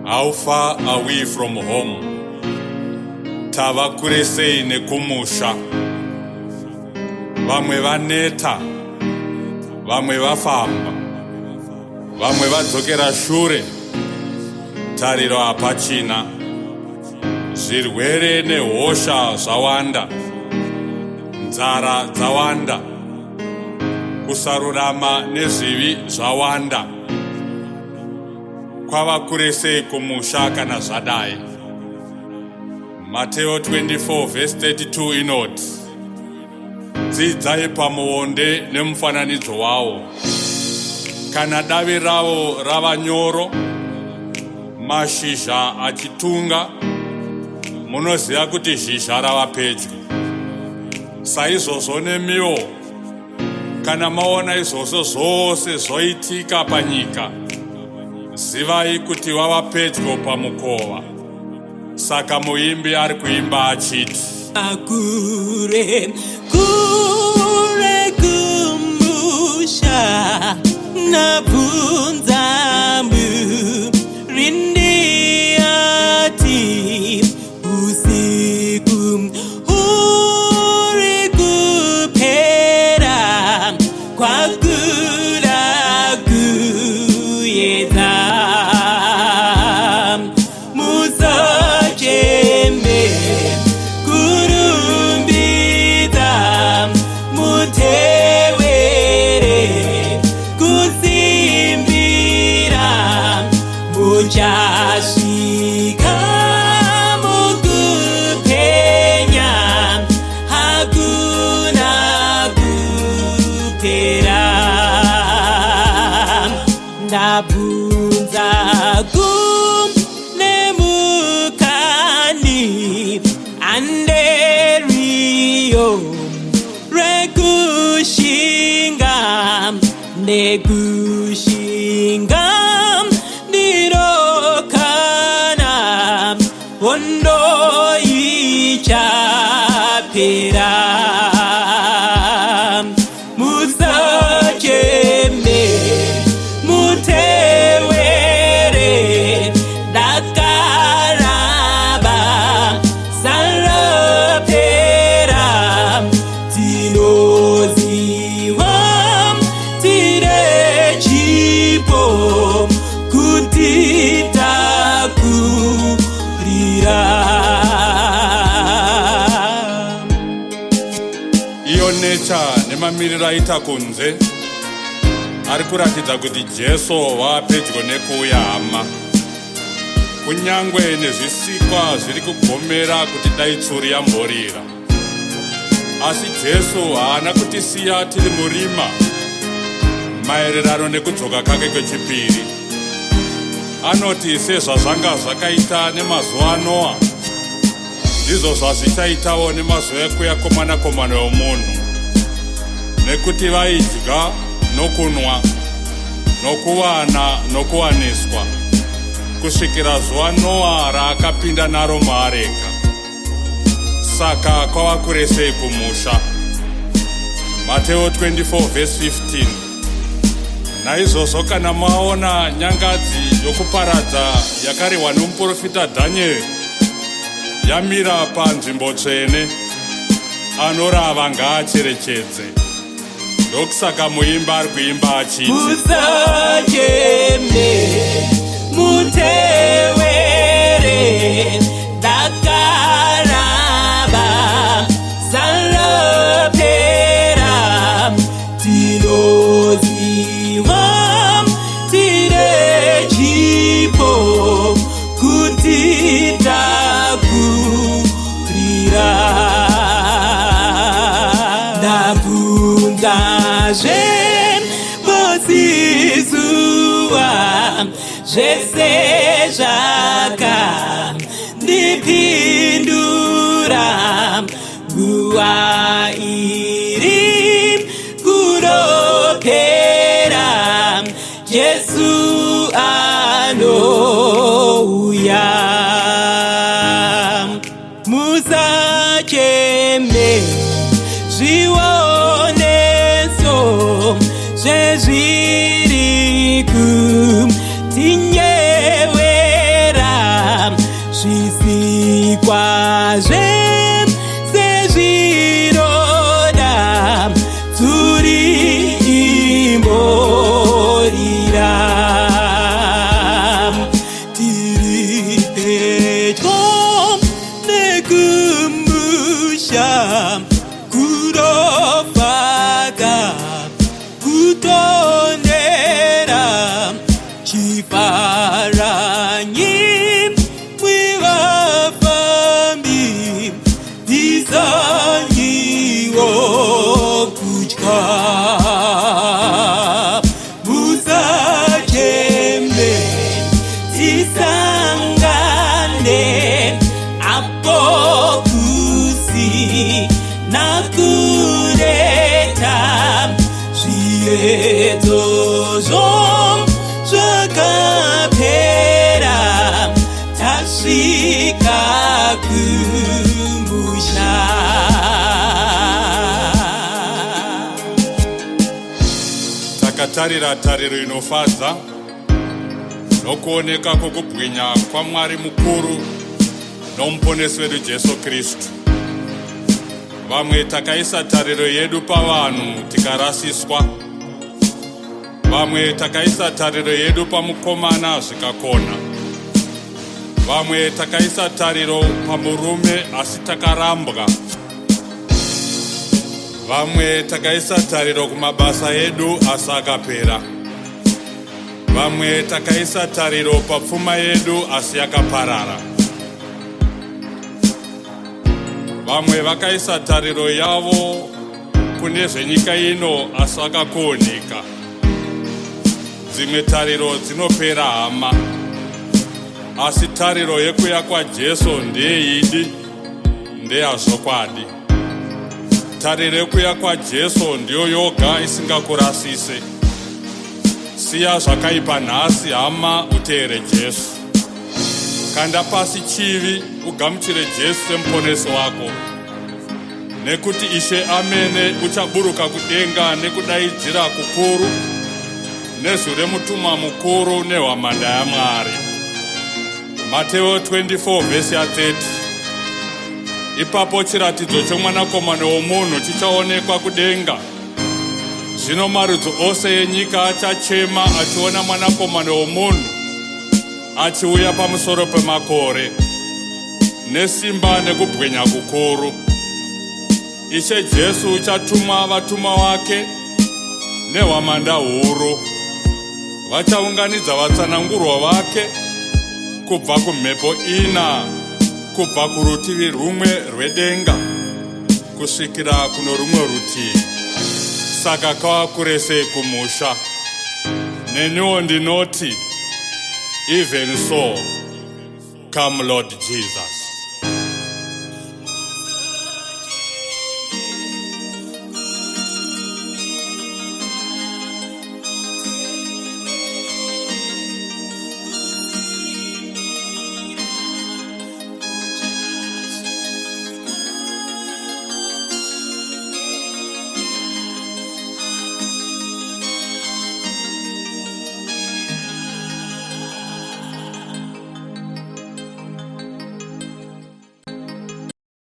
How far are we from home? Tava kure sei nekumusha? Vamwe vaneta, vamwe vafamba, vamwe vadzokera shure, tariro hapachina. Zvirwere nehosha zvawanda, nzara dzawanda, kusarurama nezvivi zvawanda. Kwava kure sei kumusha kana zvadai? Mateo 24 vhesi 32 inoti, Dzidzai pamuonde nemufananidzo wawo. Kana davi rawo rava nyoro, mashizha achitunga, munoziva kuti zhizha rava pedyo. Saizvozvo nemiwo, Kana maona izvozvo zvose zvoitika panyika, zivai kuti wava pedyo pamukova. Saka muimbi ari kuimba achiti, Kure kure kumusha nabvunza murindi ati usiku uri kupera kwakura kuedza musacheme kurumbidza mutewere kusimbira muchasvika mukupenya hakuna kupera ndabvunza kune mukani anderiyo rekushinga nekushinga ndiro kana hondo ichapera musacheme mutewere ndakaraba sarapera tinoziva tine chipo kuti takurira. Iyo nature nemamiriro aita kunze ari kuratidza kuti Jesu waapedyo nekuuya hama. Kunyangwe nezvisikwa zviri kugomera kuti dai tsuri yamborira. Asi Jesu haana kutisiya tiri murima maererano nekudzoka kake kwechipiri. Anoti sezvazvanga zvakaita nemazuva aNoa, ndizvo zvazvichaitawo nemazuva ekuuya kwomwanakomana wemunhu. Nekuti vaidya nokunwa, nokuwana nokuwaniswa, kusvikira zuva Noa raakapinda naro muareka. Saka kwava kure sei kumusha? Mateo 24 vhesi 15. Naizvozvo kana maona nyangadzi yokuparadza yakarehwa nomuprofita Dhanieri yamira panzvimbo tsvene, anorava ngaacherechedze. Ndokusaka muimba ari kuimba achiti, Musacheme mutewere ndakaraba sarapera tinoziva tine chipo kuti takurira ndabvunzazve posizuva zvese zvaka ndipindura nguva iri kunopera Jesu anouya musacheme zvioneso zvezviri kutinyevera. Tichazobikwa zvese zviroda tsuri imborira. Tiri pedyo nekumusha kunofadza kutonhora. Chifaranyi mwivafambi, bvisanyiwo kutya. Musacheme, tisangane apo kusina kuneta. Zviedzo zvakapera, tasvika kumusha. Takatarira tariro inofadza nokuoneka kwokubwinya kwaMwari mukuru noMuponesi wedu Jesu Kristu. Vamwe takaisa tariro yedu pavanhu, tikarasiswa. Vamwe takaisa tariro yedu pamukomana, zvikakona. Vamwe takaisa tariro pamurume, asi takarambwa. Vamwe takaisa tariro kumabasa edu, asi akapera. Vamwe takaisa tariro papfuma yedu, asi yakaparara. Vamwe vakaisa tariro yavo kune zvenyika ino, asi vakakooneka. Dzimwe tariro dzinopera, hama, asi tariro yekuya kwaJesu ndeyeidi, ndeyazvokwadi. Tariro yekuya kwaJesu ndiyo yoga isingakurasise. Siya zvakaipa nhasi, hama, uteere Jesu. Kanda pasi chivi, ugamuchire Jesu semuponesi wako, nekuti Ishe amene uchaburuka kudenga nekudaidzira kukuru, nezwi remutumwa mukuru nehwamanda yaMwari. Mateo 24 vhesi ya30. Ipapo chiratidzo chomwanakomana womunhu chichaonekwa kudenga. Zvino marudzi ose enyika achachema achiona mwanakomana womunhu achiuya pamusoro pemakore nesimba nekubwinya kukuru. Ishe Jesu uchatuma vatumwa wake nehwamanda huru. Vachaunganidza vatsanangurwa vake kubva kumhepo ina, kubva kurutivi rumwe rwedenga kusvikira kuno rumwe rutivi. Saka kwava kure sei kumusha? Neniwo ndinoti, even so, come, Lord Jesus.